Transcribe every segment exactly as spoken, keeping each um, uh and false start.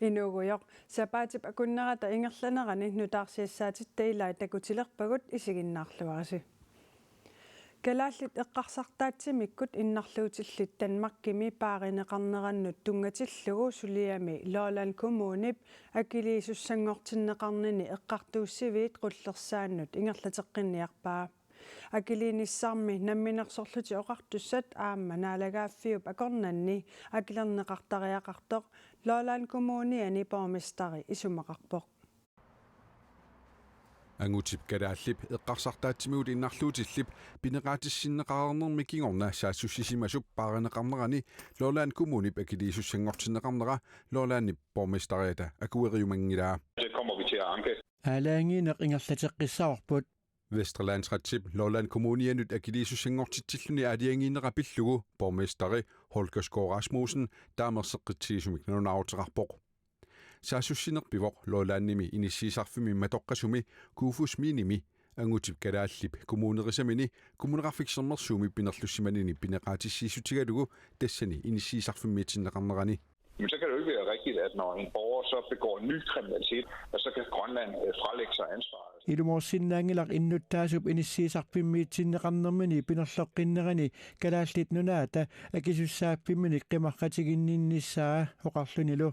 Inuugujoq, sapaatip akunnerata ingerlanerani nutaarsiassaatitta ilai takutilerpagut, isiginnaarluarisi. Kalaallit eqqarsartaatsimikkut innarluutillit Danmarkimi paarineqarnerannut tunngatillugu suliami Lolland Kommunip akiliisussanngortinneqarnini eqqartuussiviit qullersaannut ingerlateqqinniarpaa. Akiliinissarmi Namminersorlutik Oqartussat aamma naalagaaffiup akornanni akilerneqartariaqartoq Lolland Kommuniani borgmesteri isumaqarpoq. Angutip Kalaallip eqqarsartaatsimigut innarluutillip pineqaatissinneqarnermi kingorna saassussisimasup paarineqarnerani Lolland Kommunip akiliisussanngortinneqarnera Lollandip borgmesteriata akueriumanngilaa. Det kommer vi til at anke. Aalajangiineq ingerlateqqissavarput. Vestre Landsretip Lolland Kommunianut akiliisussanngortitsilluni aalajangiinera pillugu borgmesteri Holger Skov Rasmussen taama erseqqitsigisumik nalunaaruteqarpoq. Saassussineq pivoq Lollandimi inissiisarfimmi matoqqasumi Kofoeds Minimi Angutip Kalaallip kommunerisamini Kommuneqarfik Sermersuumi pinerlussimanini pineqaatissiissutigalugu tassani inissiisarfimmiitinneqarnerani. Men så kan det jo ikke være rigtigt, at når en borger så begår ny kriminalitet, at så kan Grønland øh, fralægge sig ansvaret. Ilumoorsinnaanngilaq innuttaasup inissiisarfimmiitinneqarnermini pinerleqqinnerani Kalaallit Nunaata akisussaaffimminik qimaqqatiginninnissaa oqarlunilu.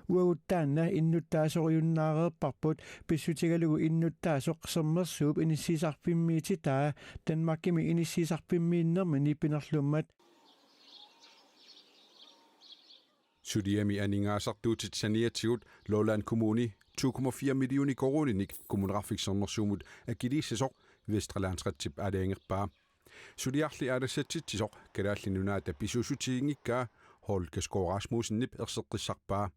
Uagut taanna innuttaasorujunnaarparput pissutigalugu innuttaasoq Sermersuup inissiisarfimmiititaa Danmarkimi inissiisarfimmiinnermini pinerlummat. Suliami aningaasartuutit saniatigut Lolland Kommuni to komma fire millioner koruuninik Kommuneqarfik Sermersuumut akiliissasoq Vestre Landsretip aalajangerpaa. Suliarli aalassatsitsisoq Kalaallit Nunaata pisuussutiginngikkaa Holger Skov Rasmussenip erseqqissarpaa.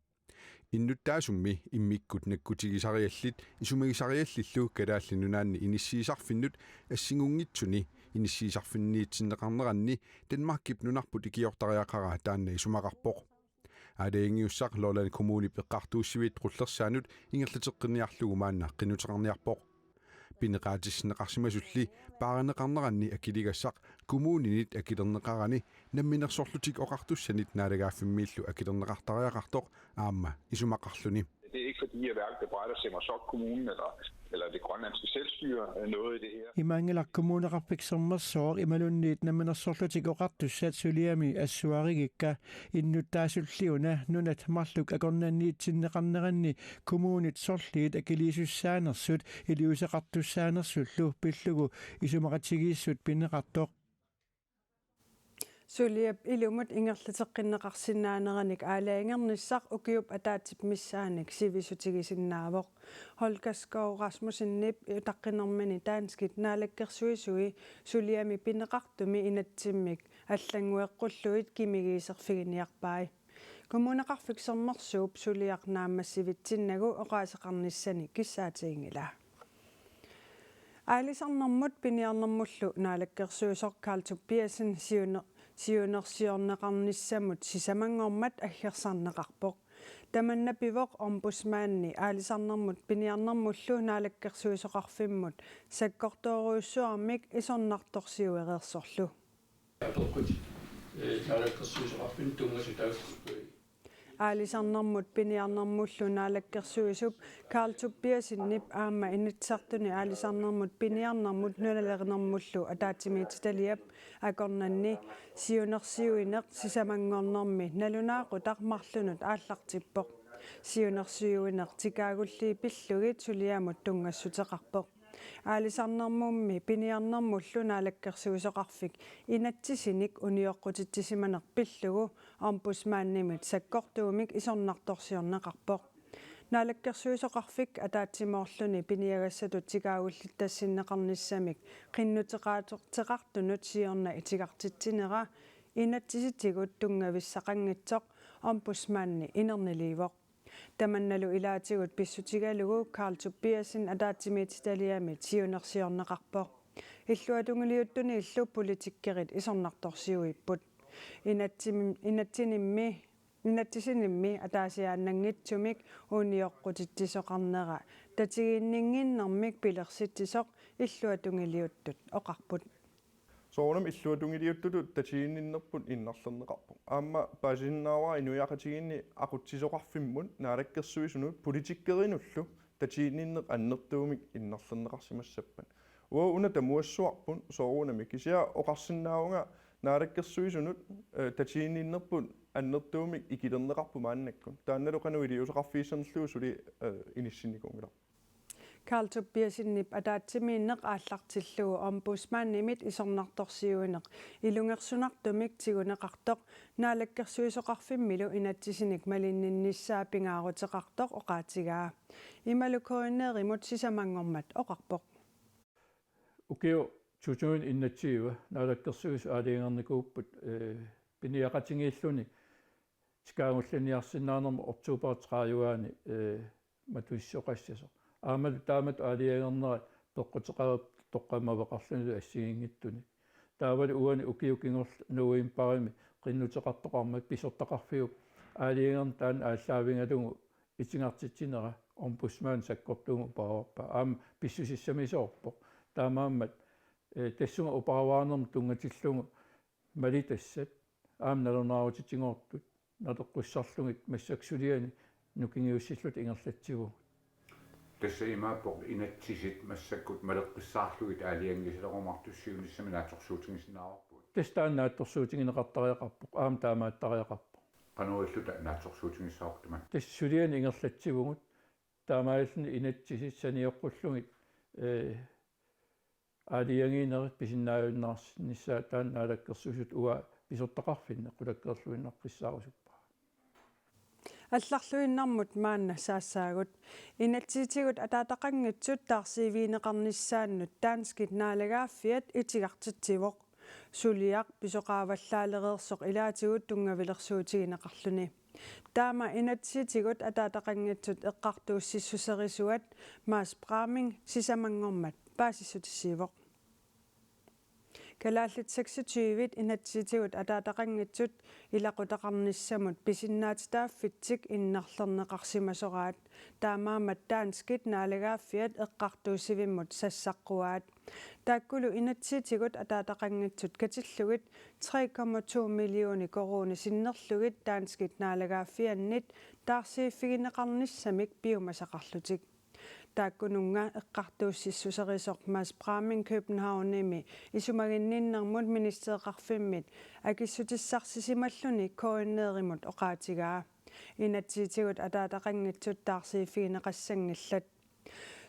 Innuttaasummi immikkut nakkutigisariallit isumagisariallillu Kalaallit Nunaanni inissiisarfinnut assingunngitsuni inissiisarfinniitsinneqarneranni Danmarkip nunarput ikiortariaqaraa taanna isumaqarpoq. Aalajangiussaq Lolland Kommunip eqqartuussiviit qullersaannut ingerlateqqinniarlugu maanna qinnuteqarniarpoq. Pineqaatissinneqarsimasulli paarineqarneranni akiligassaq kommuninit akilerneqarani Namminersorlutik Oqartussanit naalagaaffimmiillu akilerneqartariaqartoq aamma isumaqarluni. Det er ikke fordi, jeg hverken bebrejder Sermersooq Kommune eller, eller det grønlandske selvstyre øh, noget i det her. Imaanngilaq Kommuneqarfik Sermersooq imaluunniit Namminersorlutik Oqartussat suliami assuarigikka. Innuttaasulli una nunat marluk akornanniitsinneqarneranni kommunit sorliit akiliisussaanersut iliuuseqartussaanersullu pillugu isumaqatigiissut pineqartoq. Suliap ilumut ingerlateqqinneqarsinnaaneranik aalajangernissaq ukiup ataatsip missaannik sivisutigisinnaavoq. Holger Skov Rasmussenip utaqqinermini danskit naalakkersuisui suliami pineqartumi inatsimmik allanngueqqullugit kimigiiserfiginiarpai. Kommuneqarfik Sermersuup suliaq naammassivitsinnagu oqaaseqarnissani kissaatiginngilaa. Aalisarnermut piniarnermullu naalakkersuisoq Karl Tobiassen siuner-, siunersiorneqarnissamut sisamanngormat aggersarneqarpoq. Tamanna pivoq ombudsmandi aalisarnermut piniarnermullu naalakkersuisoqarfimmut sakkortoorujussuarmik isornartorsiuereersorlu. Apeqqut, eh, naalakkersuisoqarfinnut tunngasut taakku, eh. Aalisarnermut piniarnermullu naalakkersuisup Karl Tobiassenip aamma Inatsisartuni aalisarnermut piniarnermut nunalerinermullu ataatsimiititaliap akornanni siunersiuineq sisamanngornermi nalunaaqutaq marlunut aallartippoq. Siunersiuineq tikaagulli pillugit suliamut tunngassuteqarpoq. Aalisarnermummi piniarnermullu naalakkersuisoqarfik inatsisinik unioqqutitsisimaneq pillugu ombudsmandimit sakkortuumik isornartorsiorneqarpoq. Naalakkersuisoqarfik ataatsimoorluni piniagassatut tikaagullitassinneqarnissamik qinnuteqaatorteqartunut siorna itigartitsinera inatsisitigut tunngavissaqanngitsoq ombudsmandi inerniliivoq. Tamannalu ilaatigut pissutigalugu Karl Tobiassen ataatsimiititaliami siunersiorneqarpoq. Illuatungiliuttuniillu politikerit isornartorsiuipput. Inatsim-, inatsinimmi, inatsisinimmi ataasiaannanngitsumik unioqqutitsisoqarnera tatiginninnginnermik pilersitsisoq illuatungiliuttut oqarput. Soorunami illuatungiliuttutut tatiginninnerput innarlerneqarpoq. Aamma paasisinnaavara inuiaqatigiinni aqutsisoqarfimmut naalakkersuisunut politikerinullu tatiginninneq annertuumik innarlerneqarsimassappat. Uagut una tamuassuarput soorunami, kisianni oqarsinnaavunga naalakkersuisunut, eh, tatiginninnerput annertuumik ikilerneqarpoq maannakkut. Taannalu qanoq iliuuseqarfigissanerlugu suli, eh, inissinnikuunngilaq. Karl Tobiassenip ataatsimiinneq aallartillugu ombudsmandimit isornartorsiuineq ilungersunartumik tiguneqartoq Naalakkersuisoqarfimmilu inatsisinik malinninnissaa pingaaruteqartoq oqaatigaa. Imalu K N R-imut sisamanngormat oqarpoq. Ukioq to tusind enogtyve Naalakkersuisut aalajangernikuupput, eh, piniaqatigiilluni tikaagulliniarsinnaanermut oktober tredive-ani, eh, matusisoqassasoq. Aammalu taamatut aalajangernerat peqquteqarpoq toqqammaveqarlunilu assigiinngitsunik. Taavalu uani ukiut kingorna novembarimi qinnuteqartoqarmat pisortaqarfiup aalajangerneq taanna aallaavigalugu itigartitsinera ombudsmandip sakkortuumik upaavarpaa. Aamma pissusissamisoorpoq. Taamaammat, eh, tassunga upaavaanermut tunngatillugu malitassat aamma nalunaarutitigoortut naleqqussarlugit massakkut suliani nukingiussilluta ingerlatsivugut. Tassa imaappoq inatsisit massakkut maleqqissaarlugit aalajangisilerumaartut siunissami naatsorsuutigisinnaavarput. Tassa taanna naatsorsuutigineqartariaqarpoq, aamma taamaattariaqarpoq. Qanoq ililluta naatsorsuutigissavarput tamanna? Tassa suliani ingerlatsivugut, taamaalilluni inatsisit sanioqqullugit, eh, aalajangiinerit pisinnaajunnaarsinnissaat taanna Naalakkersuisut uanga pisortaqarfinni qulakkeerluinnaqqissaarusuppara. Allarluinnarmut maanna saassaagut. Inatsisitigut ataataqanngitsut taarsiivigineqarnissaannut danskit naalagaaffiat itigartitsivoq. Suliaq pisoqaavallaalereersoq ilaatigut tunngavilersuutigineqarluni. Taama inatsisitigut ataataqanngitsut eqqartuussissuserisuat Mads Bramming sisamanngormat paasissutissiivoq. Kalaallit seksogtyve inatsisitigut ataataqanngitsut ilaqutaqarnissamut pisinnaatitaaffitsik innarlerneqarsimasoraat. Taamaammat danskit naalagaaffiat eqqartuussivimmut sassaqquaat. Taakkulu inatsisitigut ataataqanngitsut katillugit tre komma to millioner koruunit sinnerlugit danskit naalagaaffiannit taarsiiffigineqarnissamik piumasaqarlutik. Taakkununnga eqqartuussissuserisoq Mads Bramming Københavnimi isumaginninnermut ministereqarfimmit akissutissarsisimalluni K N R-imut oqaatigaa. Inatsisitigut ataataqanngitsut taarsiiffigineqassanngillat.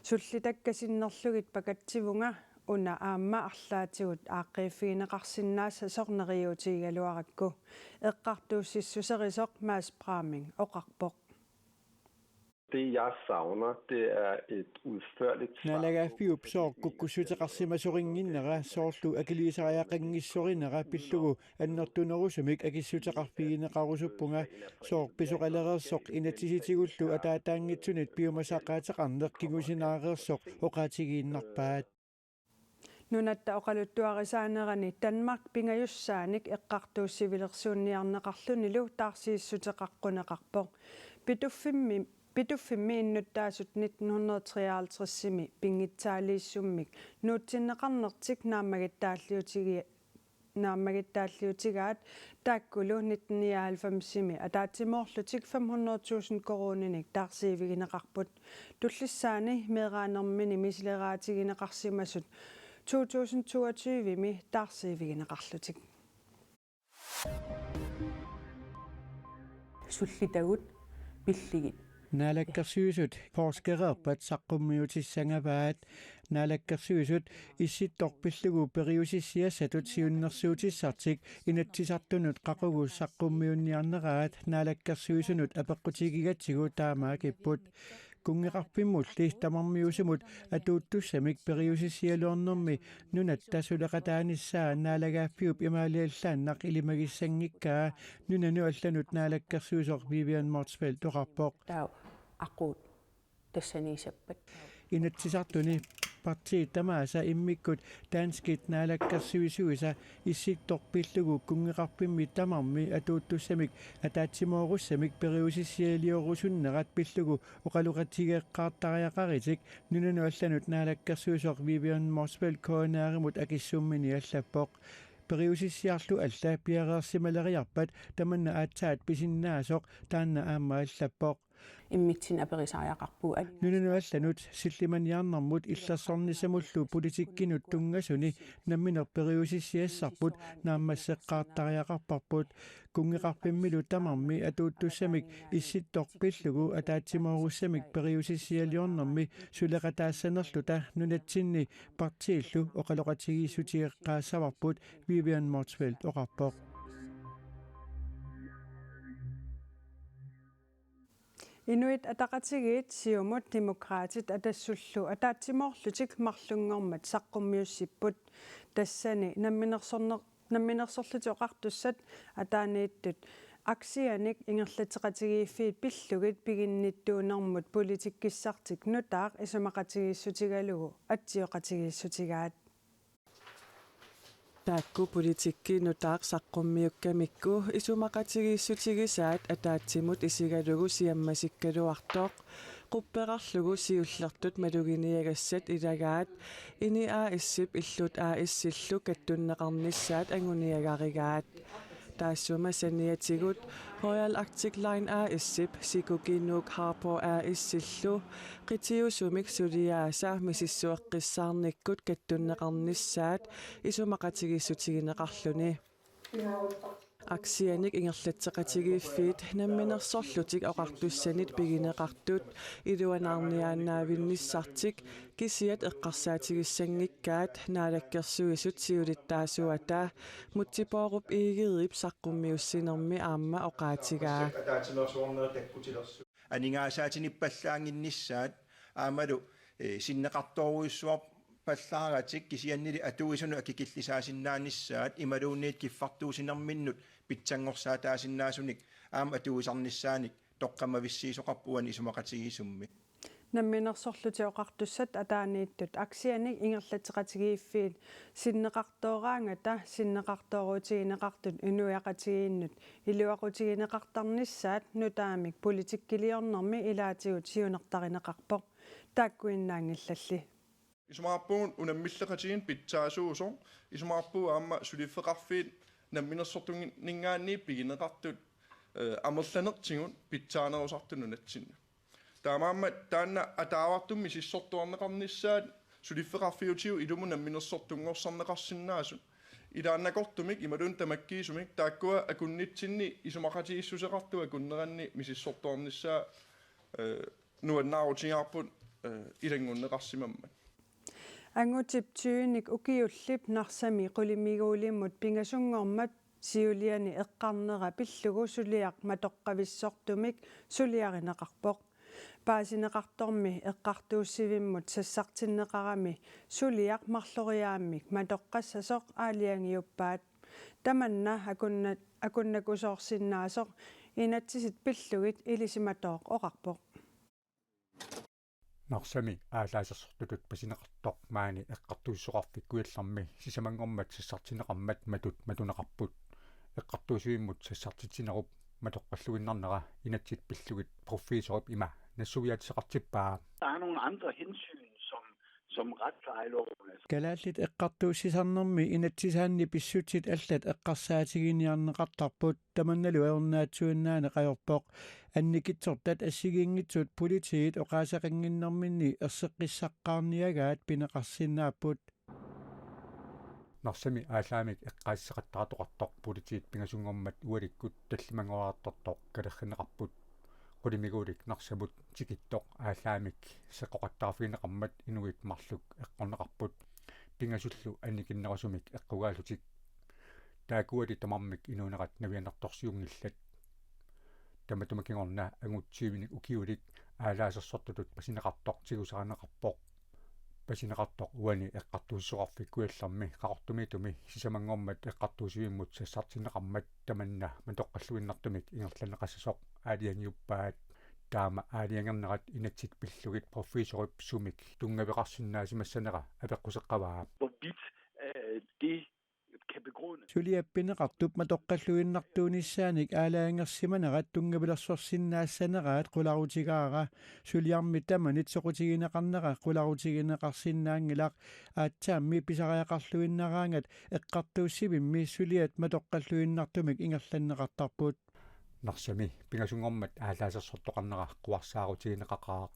Sullitakka sinnerlugit pakatsivunga, una aamma arlaatigut aaqqiiffigineqarsinnaassasoq neriuutigigaluarakku, eqqartuussissuserisoq Mads Bramming oqarpoq. Det, jeg savner, det er et udførligt svar på, Naalagaaffiup sooq kukkussuteqarsimasorinnginnera, soorlu akiliisariaqanngissorinera pillugu annertunerusumik akissuteqarfigineqarusuppunga. Sooq pisoqalereersoq inatsisitigullu ataataanngitsunit piumasaqaateqarneq kingusinaareersoq oqaatigiinnarpaat. Nunatta oqaluttuarisaanerani Danmark pingajussaanik eqqartuussivilersuunniarneqarlunilu taarsiissuteqaqquneqarpoq. Pituffimmi, Pituffimmi innuttaasut nitten hundrede treoghalvtredsimi pinngitsaaliissummik nuutsinneqarnertik naammagittaalliutigi-, naammagittaalliutigaat, taakkulu nitten nioghalvfemsimi ataatsimoorlutik fem hundrede tusind koruuninik taarsiivigineqarput. Tullissaani meeraanermini misileraatigineqarsimasut to tusind toogtyvemi taarsiivigineqarlutik. Sullitagut pilligit. Naalakkersuisut forskereerpat saqqummiutissangavaat. Naalakkersuisut Issittoq pillugu periusissiassatut siunnersuutissartik Inatsisartunut qaqugu saqqummiunniarneraat Naalakkersuisunut apeqqutigigatsigu taamaagipput. Kunngeqarfimmulli tamarmiusumut atuuttussamik periusissialuarnermi nunatta suleqataanissaa naalagaaffiup imaaliallaannaq ilimagissanngikkaa nunanut allanut naalakkersuisoq Vivian Motzfeldt oqarpoq. Taava aquut tassaniisappat. Inatsisartuni Partiit tamaasa immikkut danskit naalakkersuisuisa Issittoq pillugu kunngeqarfimmi tamarmi atuuttussamik ataatsimoorussamik periusissialiorusunnerat pillugu oqaloqatigeeqqaartariaqaritik nunanut allanut naalakkersuisoq Vivian Motzfeldt K N R-imut akissummini allappoq. Periusissiarlu alla piareersimaleriarpat tamanna aatsaat pisinnaasoq taanna aamma allappoq. Immitsinnut aperisariaqarpugut. Nunanut allanut sillimaniarnermut illersornissamullu politikkinut tunngasuni nammineq periusissiassarput naammasseqqaartariaqarparput. Kunngeqarfimmilu tamarmi atuuttussamik Issittoq pillugu ataatsimoorussamik periusissialiornermi suleqataassanerluta nunatsinni partiillu oqaloqatigiissutigeqqaassavarput, Vivian Motzfeldt oqarpoq. Inuit Ataqatigiit, Siumut, Demokraatit Atassullu ataatsimoorlutik marlunngormat saqqummiussipput. Tassani namminersorner-, namminersorlutik oqartussat ataaniittut aksianik ingerlatseqatigiiffiit pillugit piginnittuunermut politikkissartik nutaaq isumaqatigiissutigalugu atsioqatigiissutigaat. Taakku politikki nutaaq saqqummiukkamikku isumaqatigiissutigisaat ataatsimut isigalugu siammasikkaluartoq. Qupperarlugu siullertut maluginiagassat ilagaat, INI A/S-ip Illut A/S-illu kattunneqarnissaat anguniagarigaat. Taassuma saniatigut Royal Arctic Line A/S-ip Shikoku Nuuk Harbour A/S-illu qitiusumik suliaasa misissueqqissaarnikkut kattunneqarnissaat isumaqatigiissutigineqarluni. Aksianik ingerlatseqatigiiffiit namminersorlutik oqartussanit pigineqartut iluanaarniaannaavinnissartik kisiat eqqarsaatigissanngikkaat Naalakkersuisut siulittaasuata Múte Bourup Egedep saqqummiussinermi aamma oqaatigaa. Aningaasaatinippallaannginnissaat aammalu, eh, sinneqartoorujussuarpallaaratik kisiannili atuisunut akikillisaasinnaanissaat imaluunniit kiffartuussinerminnut pitsanngorsaataasinnaasunik aamma atuisarnissaanik toqqammavissiisoqarpoq uani isumaqatigiissummi. Namminersorlutik oqartussat ataaniittut aksianik ingerlatseqatigiiffiit sinneqartooraangata sinneqartooruutigineqartut inuiaqatigiinnut iluaqutigineqartarnissaat nutaamik politikkiliornermi ilaatigut siunertarineqarpoq. Taakkuinnaanngillalli. Isumaqarpugut unammilleqatigiinneq pitsaasuusoq, isumaqarpugut aamma suliffeqarfiit namminersortunninngaanniit pigineqartut, eh, amerlanertigut pitsaanerusartut nunatsinni. Taamaammat taanna ataavartumik misissortuarneqarnissaat suliffeqarfiutigut ilumut namminersortunngorsarneqarsinnaasut. Ilaannakortumik imaluunniit tamakkiisumik taakkua akunnitsinni isumaqatigiissuseqartut akunneranni misissortuarnissaa, eh, nuannaarutigaarput, eh, ilanngunneqarsimammat. Angutip tyvenik ukiullip Narsami qulimiguulimmut pingasunngormat siuliani eqqarnera pillugu suliaq matoqqavissortumik suliarineqarpoq. Paasineqartormi eqqartuussivimmut sassartinneqarami suliaq marloriaammik matoqqassasoq aalajangiuppaat. Tamanna akunna-, akunnakusoorsinnaasoq inatsisit pillugit ilisimatooq oqarpoq. Narsami aallaasersortutut pasineqartoq maani Eqqartuussisoqarfik Kujallermi sisamanngormat sassartinneqarmat matut matuneqarput. Eqqartuussivimmut sassartitsinerup matoqqalluinnarnera inatsit pillugit professorip ima nassuiaatisaqartippaa. Der er nogle andre hensyn, som, som retsplejeloven, altså. Kalaallit eqqartuussisarnermi inatsisaanni pissutsit allat eqqarsaatiginiarneqartarput, tamannalu ajornaatsuinnaaneq ajorpoq. Annikitsortat assigiinngitsut politiit oqaaseqannginnerminni erseqqissaqqaarniagaat pineqarsinnaapput. Narsami aallaamik eqqaasisaqattaartoqartoq politiit pingasunngormat ualikkut tallimanngoriartortoq kalerrinneqarput. Qulimiguulik Narsamut tikittoq aallaamik seqqoqattaarfigineqarmat inuit marluk eqqorneqarput. Pingasullu annikinnerusumik eqqugaallutik. Taakuali tamarmik inuunerat navianartorsiunngillat. Tamatuma kingorna angut tyvenik ukiulik aallaasersortutut pasineqartoq tigusarineqarpoq. Pasineqartoq uani Eqqartuussisoqarfik Kujallermi Qaqortumiitumi sisamanngormat eqqartuussivimmut sassartinneqarmat tamanna matoqqalluinnartumik ingerlanneqassasoq aalajangiuppaat. Taama aalajangernerat inatsit pillugit professorip sumik tunngaveqarsinnaasimassanera apeqquseqqavaa. Hvorvidt øh, det kan begrunde. Suliap pineqartup matoqqalluinnartuunissaanik aalajangersimanerat tunngavilersorsinnaassaneraat qularutigaara. Suliarmi tamanit soqutigineqarnera qularutigineqarsinnaanngilaq. Aatsaammi pisariaqarluinnaraangat eqqartuussivimmi suliat matoqqalluinnartumik ingerlanneqartarput. Narsami pingasunngormat aallaasersortoqarnera quarsaarutigineqaqaaq.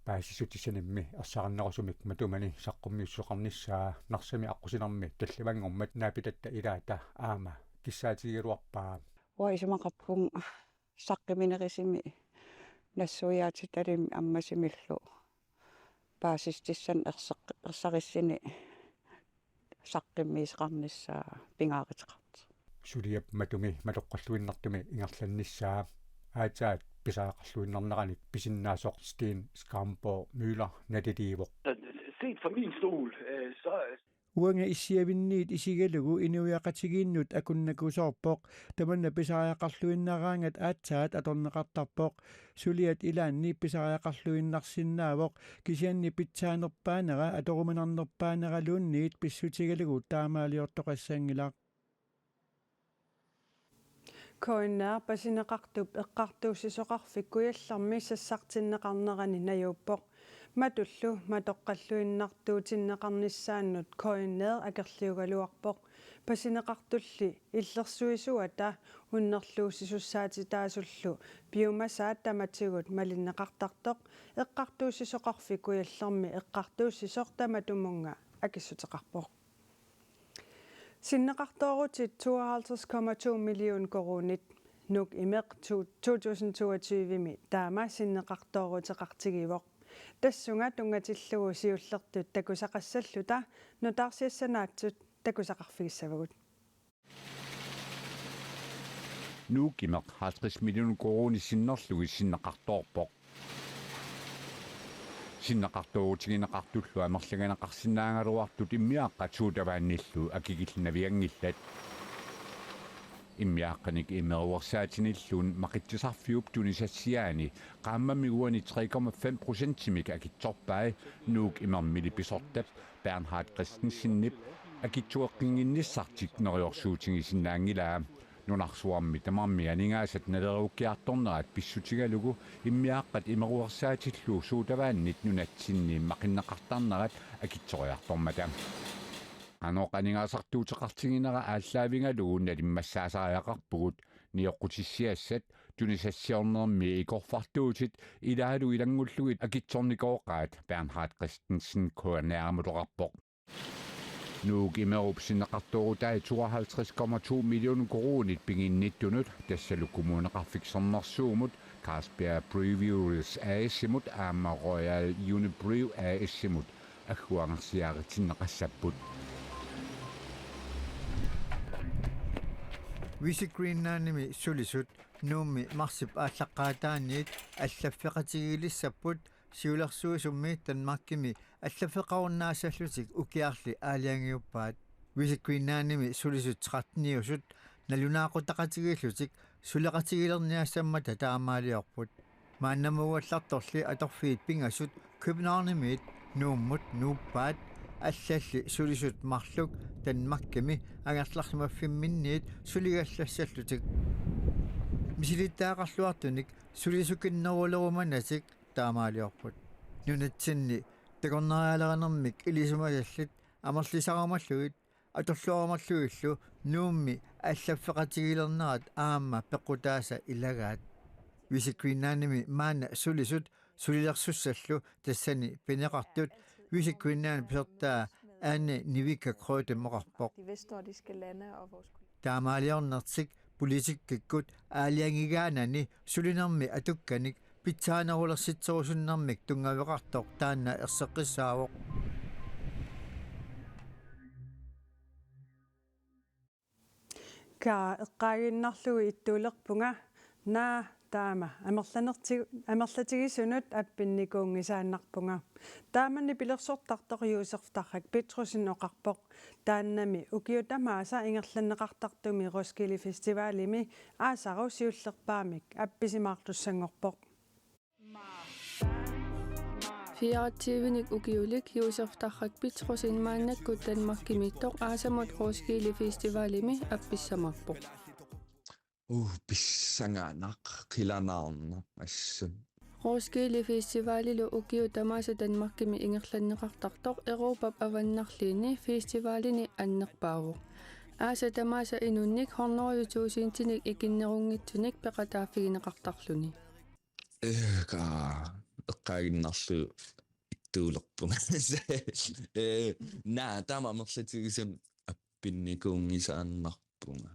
Paasissutissanimmi ersarinnerusumik matumani saqqummiussuseqarnissaa Narsami aqqusinermi tallimanngormat naapitatta ilaata aamma kissaatigigaluarpaa. Uanga isumaqarpunga saqqummiinerusumik nassuiaatitalimmi ammasumillu paasissutissanik erseq-, ersarissumik saqqummiussisoqarnissaa pingaaruteqartoq. Suliap matumi matoqqalluinnartumi ingerlannissaa aatsaat pisariaqarluinnarneranik pisinnaasoq Sten Skamborg Møller naliliivoq. Set fra min stol, øh, så Uanga issiavinniit isigalugu inuiaqatigiinnut akunnakusoorpoq. Tamanna pisariaqarluinnaraangat aatsaat atorneqartarpoq. Suliat ilaanni pisariaqarluinnarsinnaavoq, kisianni pitsaanerpaanera atoruminarnerpaaneraluunniit pissutigalugu taamaaliortoqassanngilaq. K N R-pasineqartup eqqartuussisoqarfik Kujallermi sassartinneqarnerani najuuppoq. Matullu matoqqalluinnartuutinneqarnissaannut K N R akerliugaluarpoq. Pasineqartulli illersuisuata unnerluussisussaatitaasullu piumasaat tamatigut malinneqartartoq eqqartuussisoqarfik Kujallermi eqqartuussisoq tamatumunnga akissuteqarpoq. Sinneqartoorutit tooghalvtreds komma to million koruunit Nuuk Imeq to-, to tusind toogtyve-mi taama sinneqartooruteqartigivoq. Tassunga tunngatillugu siullertut takusaqassalluta nutaarsiassanaatsut takusaqarfigissavagut. Nuuk Imeq halvtreds million koruunit sinnerlugit sinneqartoorpoq. Sinneqartoorutigineqartullu amerligineqarsinnaagaluartut immiaqqat suutavaannillu akikillinavianngillat. Immiaqqanik imeruersaatinilluunniit maqitsisarfiup tunisassiaani qaammammik uani tre komma fem procentimik akitsorpai Nuuk Imermili pisortap Bernhard Christensenip akitsueqqinnginnissartik neriorsuutigisinnaanngilaa. Nunarsuarmi tamarmi aningaasat naleruukkiartornerat pissutigalugu immiaqqat imeruersaatillu suutavaannit nunatsinni maqinneqartarnerat akitsoriartormata. Qanoq aningaasartuuteqartiginera aallaavigalugu nalimmassaasariaqarpugut, nioqqutissiassat, tunisassiornermi ikorfartuutit ilaalu ilanngullugit akitsornikooqaat, Bernhard Christensen K N R-imut oqarpoq. Nuuk Imerup sinneqartoorutai tooghalvtreds komma to million koruunit piginnittunut tassalu Kommuneqarfik Sermersuumut, Carlsberg Breweries A/S-imut aamma Royal Unibrew A/S-imut agguagarsiaaritsinneqassapput. Visit Greenlandimi sulisut Nuummi marsip aallaqqaataaniit allaffeqatigiilissapput, siulersuisummi Danmarkimi allaffeqarunnaassallutik ukiarli aalajangiuppaat. Visit Greenlandimi sulisut tretteniusut nalunaaqutaqatigiillutik suleqatigilerniassammata taamaaliorput. Maannamuugallartorli atorfiit pingasut Københavnimiit Nuummut nuuppaat, allalli sulisut marluk Danmarkimi angerlarsimaffimminniit suligallassallutik. Misilittagaqarluartunik sulisukinnerulerumanatik taamaaliorput. Nunatsinni takornarialerinermik ilisimasallit amerlisarumallugit atorluarumallugillu Nuummi allaffeqatigiilernerat aamma peqqutaasa ilagaat. Visit Greenlandimi maanna sulisut sulilersussallu tassani pineqartut Visit Greenland pisortaa Anne Nivika Krøtem oqarpoq. Taamaaliornertik politikkikkut aalajangigaanani sulinermi atukkanik pitsaanerulersitserusunnermik tunngaveqartoq taanna erseqqissaavoq. Kaa eqqaaginnarlugu ittuulerpunga, naa taama amerlanerti-, amerlatigisunut appinnikuunngisaannarpunga. Taamani pilersortartoq Josef Tarrak Petrussen oqarpoq. Taannami ukiut tamaasa ingerlanneqartartumi Roskilde Festivalimi aasaru siullerpaamik appisimaartussanngorpoq. Fireogtyvenik ukiulik Josef Tarrak Petrussenip maannakkut Danmarkimiittoq aasamut Roskilde Festivalimi appissamaarpoq. Uh, pissanganaq, qilanaarnaq assut. Roskilde Festivalilu ukiut tamaasa Danmarkimi ingerlanneqartartoq Europap avannarliini festivalini annerpaavoq. Aasat tamaasa inunnik hundrede tusindinik ikinnerunngitsunik peqataaffigineqartarluni. Eega, eqqaaginnarlugu ittuulerpunga. Eh, naa, taama amerlatigisumik appinnikuunngisaannarpunga.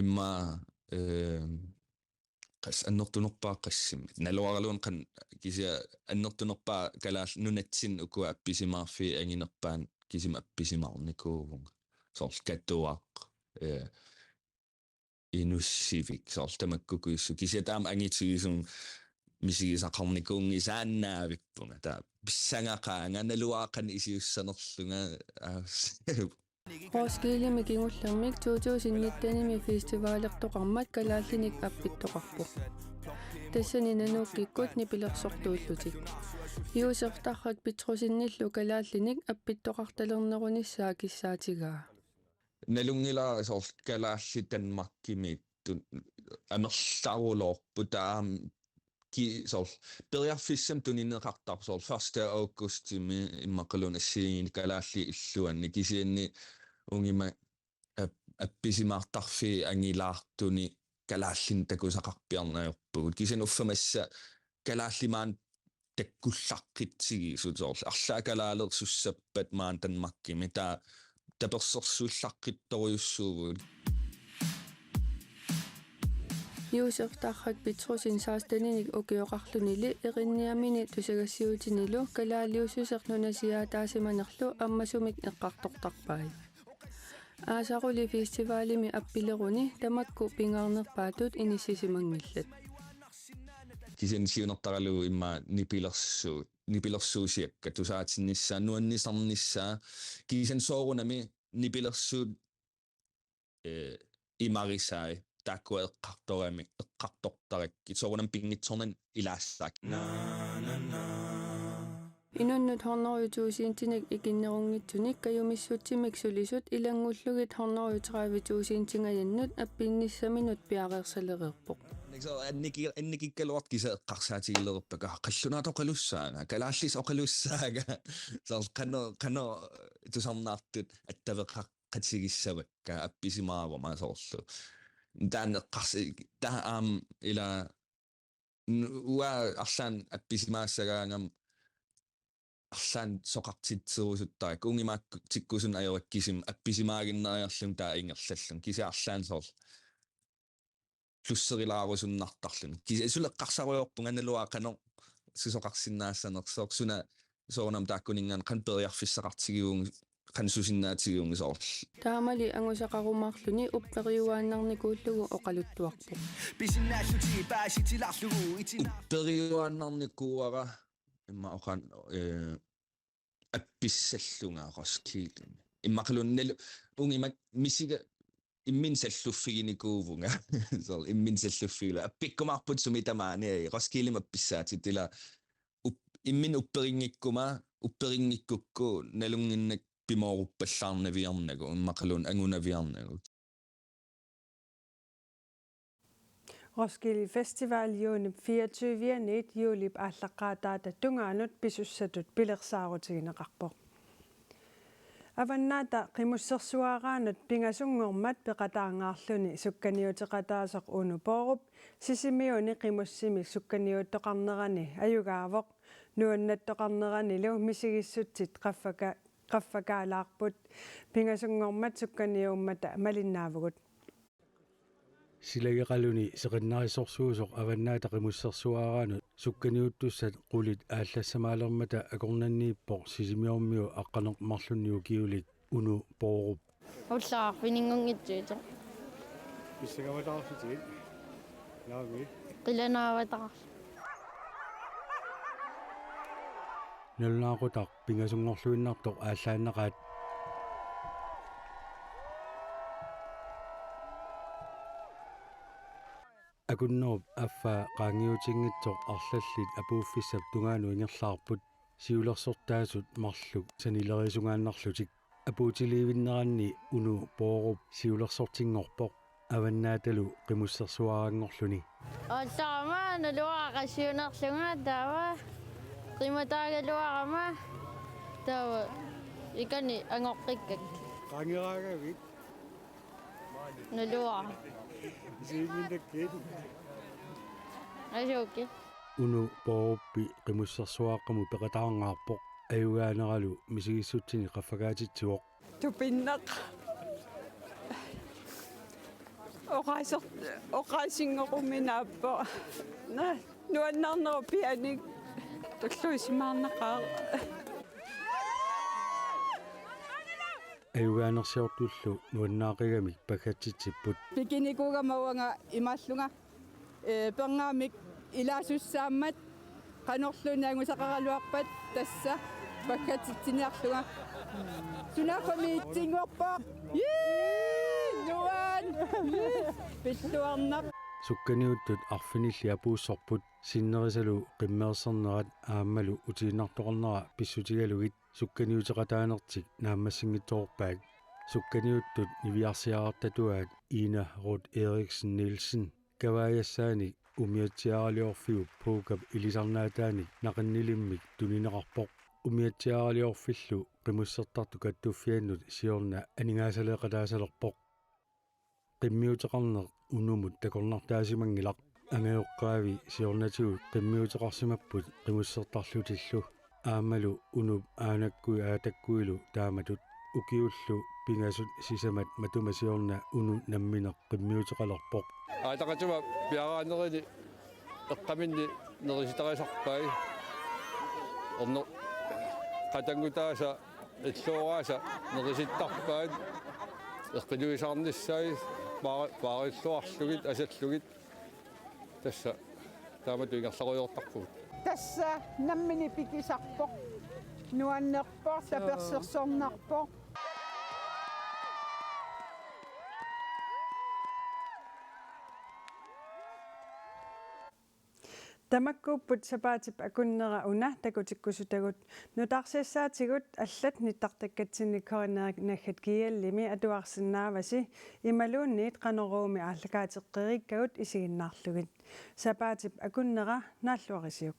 Immaqa, eh, qas-, annertunerpaaq qassimmat. Naluaraluunniit qan-, kisianni annertunerpaaq kalaal-, nunatsinni ukua appisimaarfiit anginerpaat kisimi appisimaarnikuuvunga. Soorlu Katuaq, eh, Inussivik, soorlu tamakkuupput. Kisianni taama angitigisumik misigisaqarnikuunngikkaluarlunga. Taava pissangaqaanga naluara qanoq iliussanerlunga. Aa, Roskildemi kingullermik to tusind nittenimi festivalertoqarmat kalaallinik appittoqarpoq. Tassani nanuukkikkut nipilersortuullutik. Josef Tarrak Petrussenillu kalaallinik appittoqartalernerunissaa kissaatigaa. Nalunngilara soorlu kalaallit Danmarkimiittut amerlaruloorput, taava ki-, soorlu periarfissamik tunineqartarpoq soorlu første augustimi immaqaluunniit assigiinngitsunik kalaallit illuanni, kisianni ungimma ap-, appisimaartarfiit angilaartunik kalaallinik takusaqarpiarneq ajorpugut. Kisianni uffa massa kalaallit maani takkullaqqitsigisut, soorlu arlaat kalaaleersussappat maani Danmarkimi, taava tapersersuillaqqittorujussuuvugut. Josef Tarrak Petrussen seksteninik ukioqarlunili erinniamini tusagassiutinilu kalaaliussuseq nunasiaataasimanerlu ammasumik eqqartortarpai. Aasaruli festivalimi appileruni tamakku pingaarnerpaatut inissisimanngillat. Kisianni siunertaralugu immaqa nipilersuut, nipilersuusiakka tusaatinnissaa, nuannisarnissaa, kisianni soorunami nipilersuut, eh, imarisai, taakkua eqqartoramik, eqqartortarakkit, soorunami pinngitsoornani ilaassaaq. Inunnut hundrede tusindinik ikinnerunngitsunik kajumissutsimik sulisut ilanngullugit hundrede tredive tusindingajannut appinnissaminut piareersalereerpoq. Soorlu anniki-, annikikkaluartoq kisianni eqqarsaatigilereerpakka, aa, qallunaatut oqalussaanga, kalaallisut oqalussaanga. Soorlu qanoq, qanoq tusarnaartut attaveqaqatigissavakka appisimaarumaarlugit soorlu. Taanna eqqarsi-, taava aamma ila n-, uanga arlaannik appisimaassagaangama arlaannik soqartitserusuttarakku, ungimaakkut tikkusunneq ajorakkit kisimi appisimaaginnariarlunga taava ingerlallunga. Kisianni arlaannik soorlu plusserilaarusunnartarluni. Kisianni suli eqqarsarujoorpunga naluara qanoq susoqarsinnaassanersoq, suna soorunami taakkuninngaanniit qanoq periarfissaqartigivunga, qanoq susinnaatigivugut soorlu. Taamali angusaqarumaarluni upperiuaannarnikuullugu oqaluttuarpoq. Pisinnaalluni paasitilaarlugu itina. Upperiuaannarnikuuara immaqa oqan-, eh, appissallunga Roskildemi. Immaqaluunniit nalu-, ungimak misiga imminut salluffiginikuuvunga. Soorlu imminut salluffigilu. Appikkumaarput sumi tamaani, Roskildemi appissaatitut, ila up-, imminut upperinngikkuma, upperinngikkukku nalunnginnakku pimooruppallaarnaviarnagu, immaqaluunniit angunaviarnagu. Roskilde Festival juunip fireogtyve-aniit juulip aallaqqaataata tungaanut pisussatut pilersaarutigineqarpoq. Avannaata Qimussersuaraanut pingasunngormat peqataangaarluni sukkaniuteqataasoq Uno Borup Sisimiuni qimussimik sukkaniuttoqarnerani ajugaavoq. Nuannattoqarneranilu misigissutsit qaffaka-, qaffakaalaarput. Pingasunngormat sukkaniuummata malinnaavugut. Silageqaluni seqinnarissorsuusoq Avannaata Qimussersuaraanut sukkaniuttussat qulit aallassamaalermata akornanniippoq Sisimiormiu aqqaneq-marlunnik ukiulik Uno Borup. Ullaaq arfininngorngitsuutoq. Pissangavataarlutit. Naamik. Qilanaavataarluni. Nalunaaqutaq pingasunngorluinnartoq aallaannaqaat. Akunnerup affaa qaangiutinngitsoq arlallit apuuffissap tungaanut ingerlaarput. siulersortaasut marluk sanilerisungaannarlutik. Apuutiliivinneranni Uno Bourup siulersortinngorpoq, avannaatalu qimussersuaranngorluni. Ollama naluara qassiunerlunga taava qimataagaluarama taava ikani angoqqikkakkit. Qangeraagavit? Naluara. Isiginnakkit? Asuki. Uno Bourup qimussersuaqqamut peqataangaarpoq, ajugaaneralu misigissutsinnik qaffakaatitsivoq. Tupinneq. Oqaaser-, oqaasinngoruminaappoq. Na, nuannaarnerup pianik tulluusimaarnaqaaq. Ajugaanersiortullu nuannaaqigamik paggatsitsipput. Pikinikuugama uanga imaallunga, ee, pernaammik ilaasussaammat qanorluunniit angusaqaraluarpat tassa paggatsitsiniarlunga. Sunaaffa miitsinngorpoq. Jii! Nuan! Jii! Pilluarnaq. Sukkaniuttut arfinillit apuussorput, sinnerisalu qimmeersernerat aammalu utiinnartoqarnera pissutigalugit sukkaniuteqataanertik naammassinngitsoorpaat. Sukkaniuttut niviarsiarartatuaat Ina Rod Eriksen Nielsen kavaajassaanik umiatsiaaraliorfiup puukap ilisarnaataanik naqinnilimmik tunineqarpoq. Umiatsiaaraliorfillu qimussertartut kattuffiannut siorna aningaasaleeqataasalerpoq. Qimmiuteqarneq Unomut takornartaasimanngilaq. Angajoqqaavi siornatigut qimmiuteqarsimapput qimussertarlutillu. Aammalu Unop aanakkui aatakkuilu taamatut. Ukiullu pingasut sisamat matuma siorna Uno nammineq qimmiuteqalerpoq. Aataqatigut piaaraanerili eqqaminni nerisitarisarpai. Erner qatanngutaasa illooraasa nerisittarpaat. Eqqiluisaarnissaat paa-, paarilluarlugit asallugit. Tassa taamatut ingerlarujoortarpugut. Tassa nammineq pikisarpoq. Nuannerpoq, tapersersornarpoq. Tamakkuupput sapaatip akunnera una takutikkusutagut. Nutaarsiassaatigut allat nittartakkatsinni K N R naggat G L-imi atuarsinnaavasi imaluunniit Qanoruumi aallakaateqqeriikkagut isiginnaarlugit. Sapaatip akunnera naalluarisiuk.